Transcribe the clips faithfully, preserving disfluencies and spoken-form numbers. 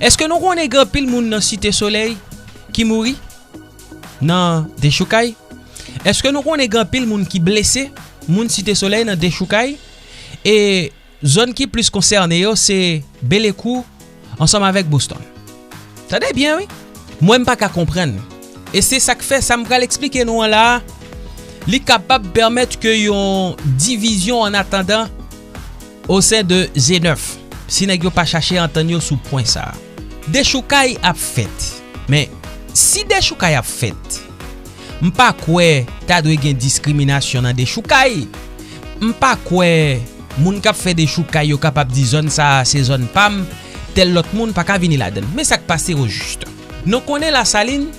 Èske nou konnen gen anpil moun nan Site Solèy ki mouri nan dechoukay? Èske nou konnen gen anpil moun ki blese, moun Site Solèy, nan dechoukay? E zòn ki plis konsène yo se Belekou ansanm avèk Boston. Tande byen, wi. Mwen, m pa ka konprann. E se sa k fè sa m pral eksplike nou an la a, li kapab pèmèt ke yon divizyon an atandan o sen de G nèf, si nèg yo pa chache antann yo sou pwen sa a. Dechoukay ap fèt. Men, si dechoukay ap fèt, m pa kwè ta dwe gen diskriminasyon nan dechoukay. M pa kwè moun k ap fè dechoukay yo kapab di zòn sa a se zòn pa m, tèl lòt moun pa ka vini ladan l. Men sa k pase ojis. Nou konnen Lasalin,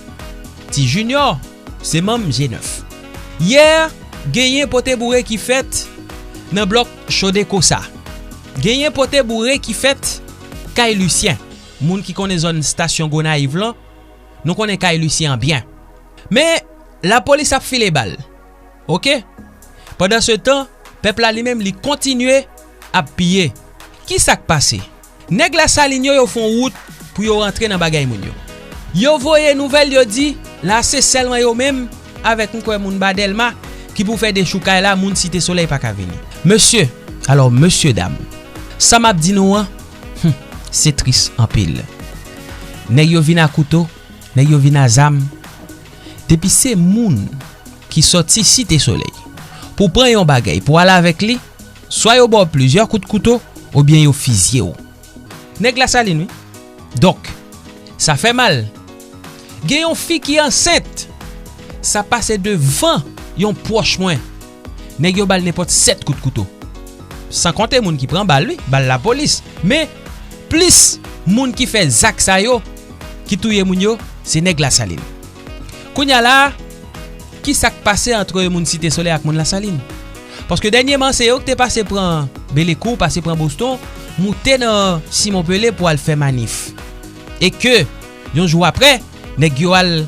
Ti Junior, se manm G nèf. Yè, genyen pote boure ki fèt nan blòk Chodeco sa. Genyen pote boure ki fèt kay Lisyen. Moun ki konnen zòn estasyon Gonayiv lan, nou konnen kay Lisyen an byen. Men, lapolis ap file bal. Oke? Pandansetan, pèp la li menm, li kontinye ap piye. Ki sa k pase? Nèg Lasalin yo, yo fè yon wout pou yo rantre nan bagay moun yo. Yo voye nouvèl, yo di, la se sèlman yo menm, avèk m kwè moun ba Dèlma, ki pou fè dechoukay la, moun Site Solèy pa ka vini. Mesye, alò, mesye dam, sa m ap di nou an, hmm, se tris anpil. Nèg yo vin a kouto, nèg yo vin a zam. Depi se moun ki sòti Site Solèy pou pran yon bagay, pou al avèk li, swa yo ba w plizyè kout kouto, oubyen yo fizye w. Nèg Lasalin, wi. Donk, sa fè mal. Gen yon fi ki ansent. Sa pase devan yon pwòch mwen. Nèg yo ba l nenpòt sèt kout kouto. San konte moun ki pran bal, wi, bal lapolis. Men, plis moun ki fè zak sa yo, ki touye moun yo, se nèg Lasalin. Kounye a la a, ki sa k pase ant moun Site Solèy ak moun Lasalin? Paske dènyèman, se yo ki te pase pran Belekou, pase pran Boston, moute nan Simon Pele pou al fè manif. E ke, yon jou aprè, nèg yo al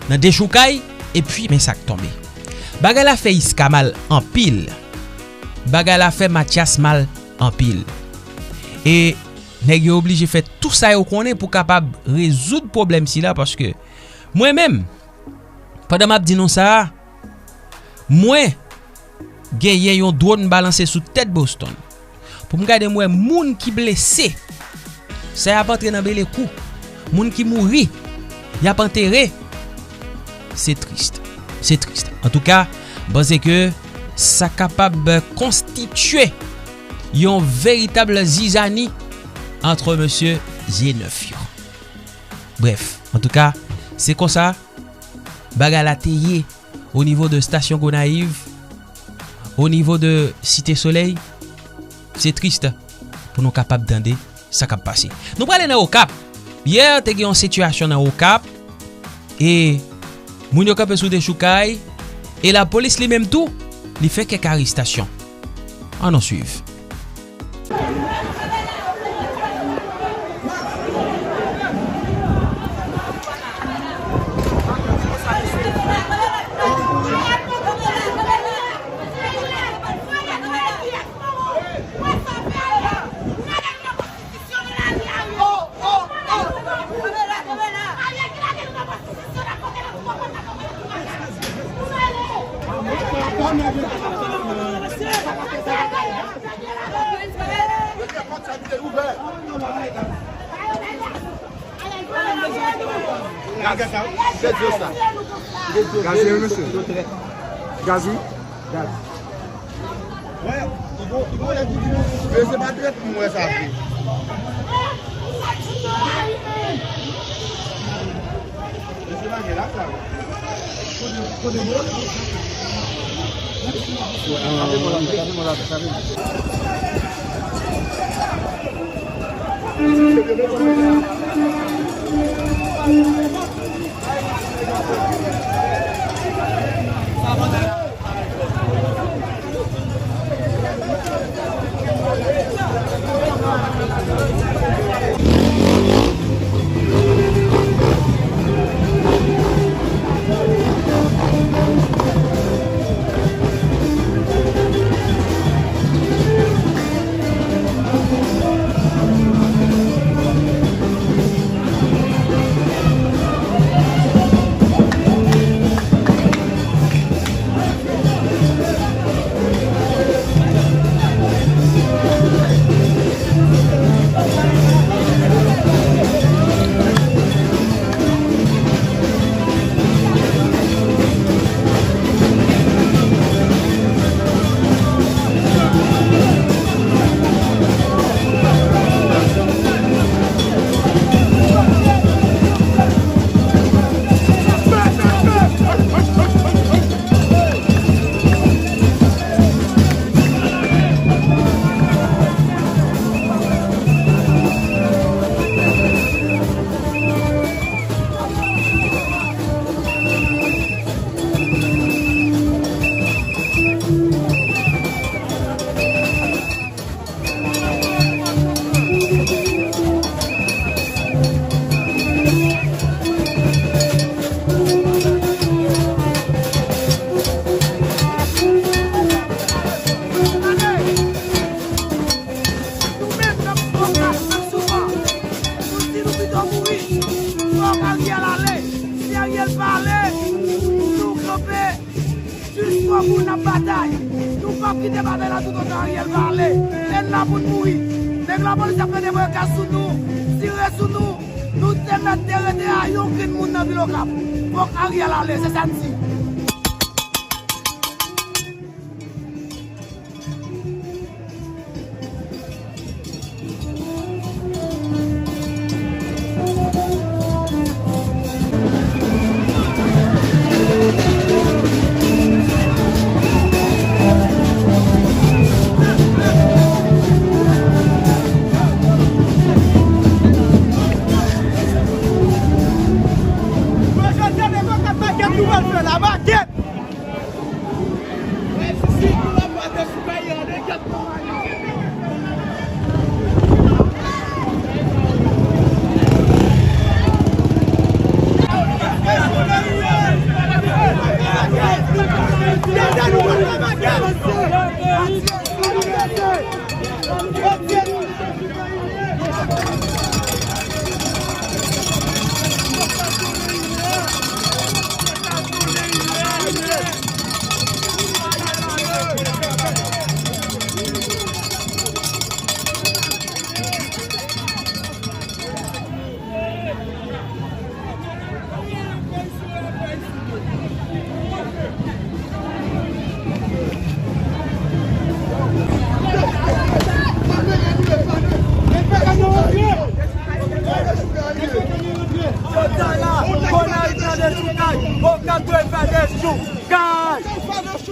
nan dechoukay, epi men sa k tonbe. Bagay la fè Iska mal anpil. Bagay la fè Matyas mal anpil. E nèg yo oblije fè tou sa yo konnen pou kapab rezoud pwoblèm sila, paske mwen menm, pandan m ap di nou sa a, mwen genyen yon dwòn balanse sou tèt Boston. Pou m gade, m wè moun ki blese. Sa y ap antre nan Belekou. Moun ki mouri. Y ap antere. Se tris. Se tris. Antouka, m panse ke sa kapab konstitye yon veritab zizani ant mesye G nèf yo. Brèf, antouka, se konsa bagay la te ye o nivo de estasyon Gonayiv, o nivo de Site Solèy. Se tris pou nou kapab tande sa k ap pase. Nou prale nan Okap. Yè, te gen yon sitiyasyon nan Okap, e moun yo kanpe sou dechoukay, e lapolis li menm tou, li fè kèk arestasyon. Ann nou swiv. Gaz wi, mesye. Gaz wi. Men se pa trèt m wè sa vre. Pou n ap batay, nou p ap kite batay la toutotan Ariel pa ale. E n la pou n mouri. Nèg lapolis ap mete voye gaz sou nou, tire sou nou. Nou te mèt te rete a yon grenn moun nan vil Okap. Fòk Ariel ale, se sa n di.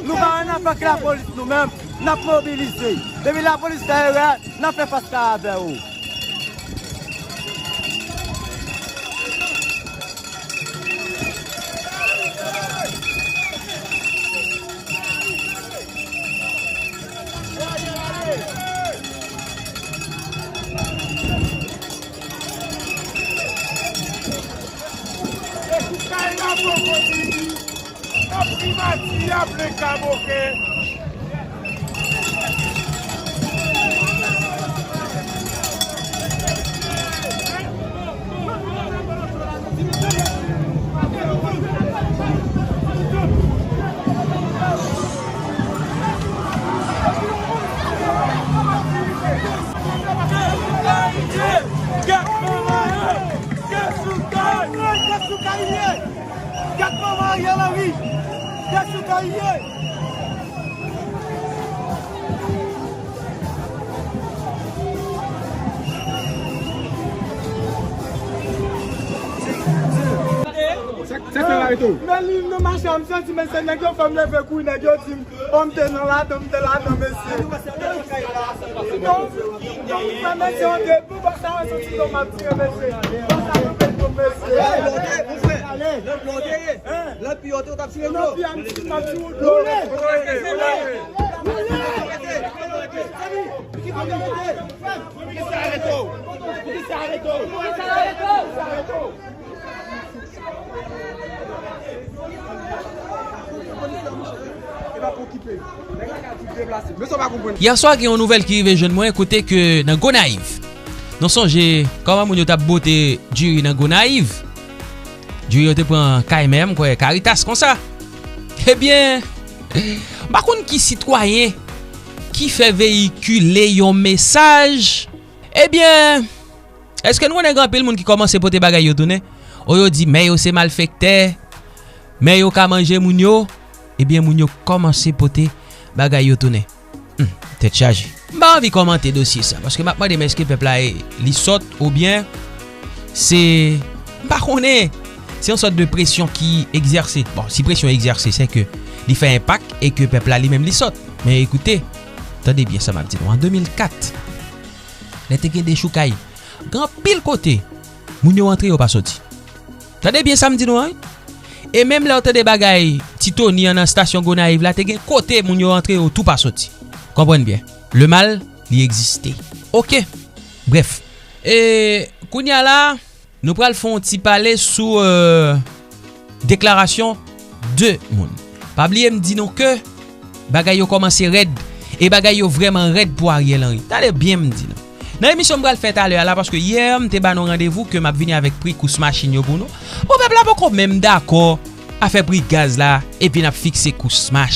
Nou pa nan fak lapolis nou menm, n ap mobilize. Depi lapolis fè erè, n ap fè fas kare avè w. Nan primati a plen kaboke. Gad manman Ariel Henry! Gad sou kay li ye! Sa k fè w arete w? Men li nan machin an, m santi mesye nèg yo fè m leve kouri, nèg yo di m, o, m te nan ladan, m te ladan, mesye. Non, non, m fè mesye yon de Bon, sa wè soti non m ap tire mesye. Bon, sa nou fè pou mesye. Lòt pi yo te, ou t ap tire dlo. Lòt pi a m ti m ap tire dlo. Roule! Roule! Roule! Poukisa arete w? Poukisa arete w? Poukisa arete w? Yèswa, gen yon nouvèl ki rive jwenn mwen, kote ke nan Gonayiv, nou sonje kòman moun yo t ap bote diri nan Gonayiv? Diri yo te pran kay menm, kwè Caritas konsa. Ebyen, m pa konn ki sitwayen ki fè veyikile yon mesaj. Ebyen, èske nou konnen gen anpil moun ki kòmanse pote bagay yo tounen? O, yo di mè yo se malfektè, mè yo ka manje moun yo. Ebyen, moun yo kòmanse pote bagay yo tounen. Hmm, tèt chaje. M pa anvi kòmante dosye sa, paske m ap mande m èske pèp la, e, li sòt oubyen se, m pa konnen, se yon sòt de presyon ki egzèse. Bon, si presyon egzèse, se ke li fè enpak e ke pèp la li menm li sòt. Men ekoute, tande byen sa m ap di nou. An de mil kat, lè te gen dechoukay, gen anpil kote, moun yo antre, yo pa soti. Tande byen sa m di nou an, wi. E menm lè w tande bagay Ti Tony an nan estasyon Gonayiv la, te gen kote moun yo antre, yo tou pa soti. Konprann byen. Le mal, li egziste. Oke. Brèf. E kounye a la, nou pral fè yon ti pale sou, euh, deklarasyon de moun. Pa bliye m di nou ke bagay yo kòmanse rèd, e bagay yo vrèman rèd pou Ariel Henry. Tande byen m di nou. Nan emisyon m pral fè talè a la, paske yè m te ba nou randevou ke m ap vini avèk pri kous machin yo pou nou. Bon, pèp la poko menm dakò afè pri gaz la, epi n ap fikse kous machin.